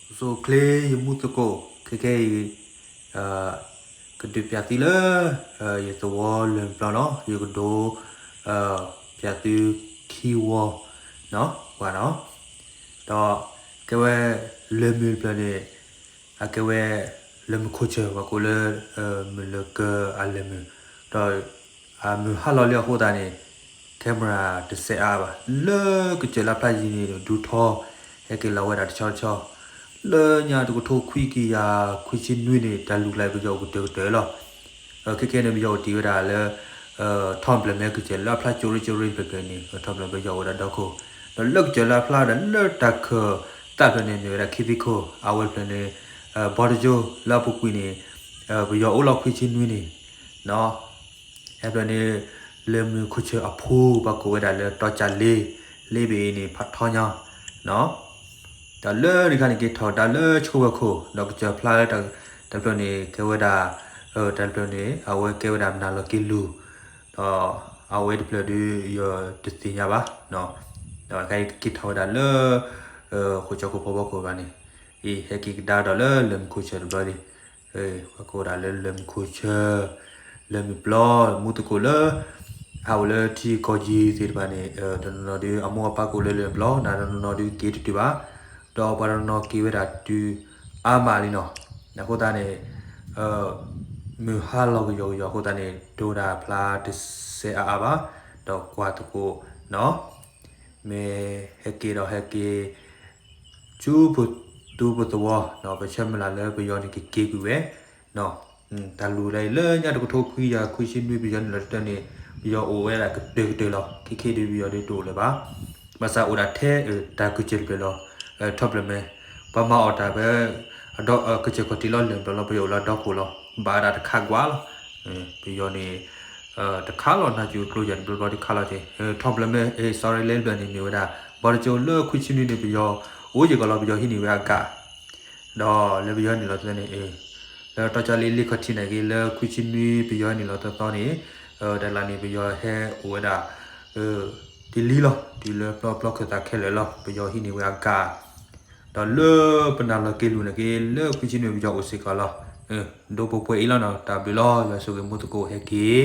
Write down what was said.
စိၤစိၤချ့ယမူသကိး ခဲခဲအံၤ ကဒုးပျးသုလၢ ယသဝီလၢၢ်မုၢ်ပျီနီၤ ယကဒုး ပျးသုခံဝီ နီၤ ပှၤနီၤ ဒီးကဲဝဲလၢၢ်မုၢ်တဖျၢၣ်န့ၣ် အကဲဝဲ လၢၢ်မုၢ်ခိၣ်ဆၢၣ် ပှၤကိးလၢ မုၢ်လၢၢ်ကၢအလၢၢ်မုၢ် ဒီး အမုၢ်ဟါလီၤလံအဃိသတးန့ၣ် camera တစဲးအါဘၣ် လၢကစၢၢ်လၢဖျါယံၤန့ၣ် ဒူထီ ဟဲက့ၤလီၤဝဲဒၣ်တဆီတဆီ လၢညါတကထိခွံကယၤခွံဆံနွံန့ၣ် တၢ်လူၤကျါပယီၤအိၣ်ကတၢၢ်ကတၢၢ်လီၤ. ခဲခဲန့ၣ် ပယီၤအိၣ်တ့ၢ်ဝဲဒၣ်လၢ ထီၣ်ပျၢၢ်မဲ ကစၢၢ်လၢအဖျါကၠိရ့ကၠိရ့ဖျၢၣ်ဖျၢၣ်န့ၣ် ထီၣ်ပျၢၢ်ပယီၤအိၣ်ဝဲဒၣ်ဒီခိၣ် ဒီးလၢကစၢၢ်လၢအဖျါဝဲဒၣ်လၢတၢ်ခၢၣ်သးဖျၢၣ်န့ၣ် မ့ၢ်ဝဲဒၣ်ခံသံခိၣ် အဝဲတဖျၢၣ်န့ၣ် ဘီတကၠိလၢအပူၤကွံာ်န့ၣ် ပယီၤအိၣ်လီၤခွံဆံနွံန့ၣ် ဟဲဖျၢၣ်န့ၣ် လၢၢ်မုၢ်ခိၣ်ဆၢၣ်အဖိ ပှၤကိးဝဲဒၣ်လၢတီကၠၣ်လ့ လ့ဘ့ၣ်အံၤန့ၣ် ဖးထီညါ ဒီးလၢနံၤခါန့ၣ်က့ၤထီၣ်ဝဲဒၣ်လၢဆှိဝဲခိၣ် ဒီးကစၢၢ်ဖျါလၢတဖျၢၣ်န့ၣ် ကဲဝဲဒၣ် တဖျၢၣ်န့ၣ် အဝဲကဲဝဲဒၣ်မနုၤလီၤက့ၤလူၤ ဒီးအဝဲတဖျၢၣ်ဒုး ယတသ့ၣ်ညါဘၣ် ဒီးခဲအံၤက့ၤထီၣ်ဝဲဒၣ်လၢ ဃိာ်ကၠီခိၣ်ဖီဘီခိၣ်ဘၣ်န့ၣ် အံၤဟဲက့ၤကဒါဒီးလၢလၢၢ်မုၢ်ခိၣ်ဆၢၣ်တဘျီလံ ပှၤကိးဝဲဒၣ်လၢလၢၢ်မုၢ်ခိၣ်ဆၢၣ် လၢၢ်မုၢ်ပျီ မူသကိးလၢ ဟးအိၣ်လၢထံကီၢ်ယံၤသ့ၣ်တဖၣ်န့ၣ် တနီၤနီၤဒုး အမိၢ်အပၢ်ကိးလၢလၢၢ်ပျီ နတနီၤနီၤဒုးက့ၤတတုၤဘၣ် ဒီးပှၤတနီၤနီၤက့ၤဝဲဒၣ်တုၤအါမးလံနီၤ အဃိသတးန့ၣ် မုၢ်ဟါလီၤကယီကယီအဃိသတးန့ၣ် ဒိတၢ်ဖျါတစဲးအါအါဘၣ် ဒီးကွၢ်သကိးနီၤ မ့ၢ်ဟဲက့ၤဒီးဟဲက့ၤ ဆူပသူပသဝီ ပဆၢမုၢ်လၢ်လၢပယီၤန့ၣ်ကက့ၤကွံာ်ဝဲ တၢ်လူၤလၢလၢညါတကထိခွံကယၤခွံဆံနွံ ပယီၤနုာ်လီၤတတၢၢ်န့ၣ် ပယီၤအိၣ်ဝဲဒၣ်ကတၢၢ်ကတၢၢ်လီၤ ခဲခဲဒုးပယီၤဒုးတအိၣ်လၢၤဘၣ် ဘၣ်ဆၣ်အိၣ်ဒၣ်ထဲတၢ်ကစၢၢ်တဖျၢၣ်လီၤ ထီၣ်ပျၢၢ်မဲ ပှၤမၤအီၣ်တၢ်ဖဲ အဒီကစၢၢ်ခီၣ်ထံးလီၤလၢၢ်ဘျီလီၤ ပယီၤအိၣ်လၢဒီခိၣ်လီၤ ဘၣ်ဝဲဒၣ်တခးကွၢ်လီၤ ပယီၤန့ၣ် တခးလီၤ နၢ်စူၤကျိယၤတဘျီဘျီတခးလီၤက့ၤ ထီၣ်ပျၢၢ်မဲ sorry လၢတဖျၢၣ်န့ၣ်မ့ၢ်ဝဲဒၣ် ဘီတကၠိလၢခွံဆံနွံန့ၣ် ပယီၤအိၣ်ယဲၢ်ကီၢ်လီၤ ပယီၤဟံးန့ၢ်ဝဲအကး ဒီးလၢပယီၤနုာ်လီၤတတၢၢ်န့ၣ် လၢတီကၠၣ်လ့လ့ခီၣ်ထံးန့ၣ်က့ၤ လၢခွံဆံနွံပယီၤနုာ်လီၤသီသီန့ၣ် တလးန့ၣ် ပယီၤဟဲအိၣ်ဝဲဒၣ် တလံလီၤ တုၤလၢပျီပျီခၢၣ်သးခဲလၢာ်လီၤ ပယီၤဟံးန့ၢ်ဝဲအကး ဒီးလၢပနုာ်လီၤက့ၤလူၤန့ၣ်က့ၤ လၢခွံဆံနွံပယီၤအိၣ်စ့ၢ်ကီးလီၤ ဒိပှဲၤပှဲၤအံၤလီၤနီၤ တၢ်ဘျုးလီၤ ယွၤဆိၣ်ဂ့ၤမူသကိးဟဲက့ၤ